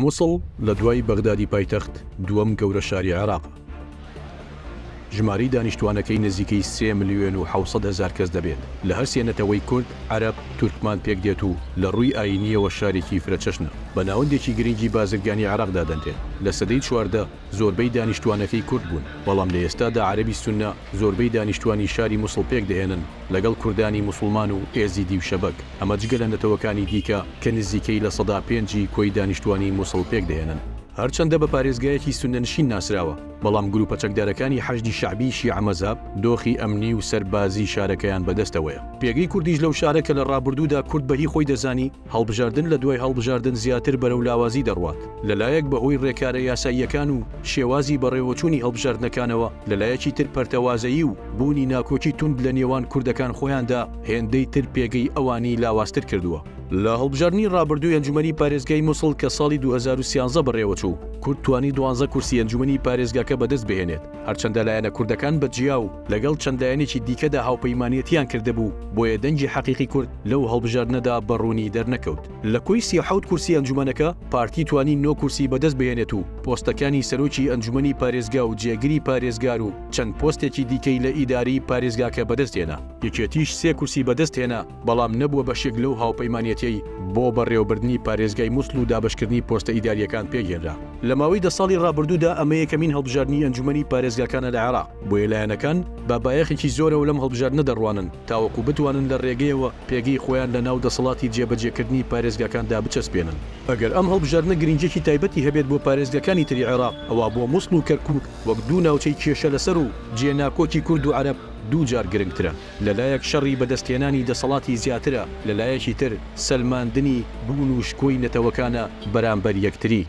موسڵ لە دوای بەغدادی پایتەخت دووەم گەورە شاری عێراقە. ژمارەی دانیشتوانەکەی نزیکەی سێ ملیۆن و 700 هەزار کەس دەبێت، لە هەرسێ نەتەوەی کورد، عەرەب، تورکمان پێکدێت و لە ڕووی ئایینییەوە شارێکی فرەچەشنە. بە ناوەندێکی گرنگی بازرگانی عێراق دادەنرێت. لە سەدەی 14 زۆربەی دانیشتوانەکەی کورد بوون، بەڵام لە ئێستادا عەرەبی سوننە زۆربەی دانیشتوانی شاری موسڵ پێکدەهێنن لەگەڵ کوردانی موسڵمان و ئێزیدی و شەبەک، ئەمە جگە لە نەتەوەکانی دیکە کە نزیکەی 5% ی کۆی دانیشتوانی موسڵ پێکدەهێنن. هەرچەندە بە پارێزگایەکی سوننەنشین ناسراوە، بەڵام گروپە چەکدارەکانی حەشدی شەعبیی شیعە مەزهەب دۆخی ئەمنی و سەربازیی شارەکەیان بەدەستەوەیە. پێگەی کوردیش لەو شارە کە لە ڕابردوودا کورد بە هی خۆی دەزانی، هەڵبژاردن لە دوای هەڵبژاردن زیاتر بەرەو لاوازی دەڕوات، لە لایەک بەهۆی ڕێکارە یاساییەکان و شێوازی بەڕێوەچوونی هەڵبژاردنەکانەوە، لە لایەکی تر پەرتەوازەیی و بوونی ناکۆکی توند لە نێوان کوردەکان خۆیاندا هێندەی تر پێگەی ئەوانی لاوازتر کردووە. لە هەڵبژاردنی ڕابردووی ئەنجومەنی پارێزگای موسڵ کە ساڵی 2013 بەڕێوەچوو، کورد توانی دوانزە کورسی ئەنجومەنی پارێزگاکە بەدەست بهێنێت، هەرچەندە لایەنە کوردەکان بە جیا و لەگەڵ چەند لایەنێکی دیکەدا هاوپەیمانێتیان کردبوو، بۆیە دەنگی حەقیقی کورد لەو هەڵبژاردنەدا بە ڕوونی دەرنەکەوت. لە کۆی 37 کورسی ئەنجومەنەکە، پارتی توانی نۆ کورسی بەدەست بهێنێت و پۆستەکانی سەرۆکی ئەنجومەنی پارێزگا و جێگری پارێزگار و چەند پۆستێکی دیکەی لە ئیدارەی پارێزگاکە بەدەست هێنا. یەکێتیش سێ کورسی بەدەست هێنا، بەڵام نەبووە بەشێک لەو هاوپەیمانێتیەی بۆ بەڕێوەبردنی پارێزگای موسڵ و دابەشکردنی پۆستە ئیدارییەکان پێکهێنرا. لە ماوەی 10 ساڵی ڕابردوودا ئەمە یەکەمین هەڵبژاردنی ئەنجومەنی پارێزگاکانە لە عێراق، بۆیە لایەنەکان بە بایەخێکی زۆرەوە لەم هەڵبژاردنە دەڕوانن تاوەکو بتوانن لە ڕێگەیەوە پێگەی خۆیان لە ناو دەسەڵاتی جێبەجێکردنی پارێزگاکاندا بچەسپێنن. ئەگەر ئەم هەڵبژاردنە گرنگییەکی تایبەتی هەبێت بۆ پارێزگاکانی تری عێراق، ئەوا بۆ موسڵ و کەرکوک وەک دوو ناوچەی کێشە لەسەر و جێ ناکۆکی کورد و عەرەب دووجار گرنگترە. لە لایەک شەڕی بەدەستهێنانی دەسەڵاتی زیاترە، لە لایەکی تر سەلماندنی بوون و شکۆی نەتەوەکانە بەرامبەر یەکتری.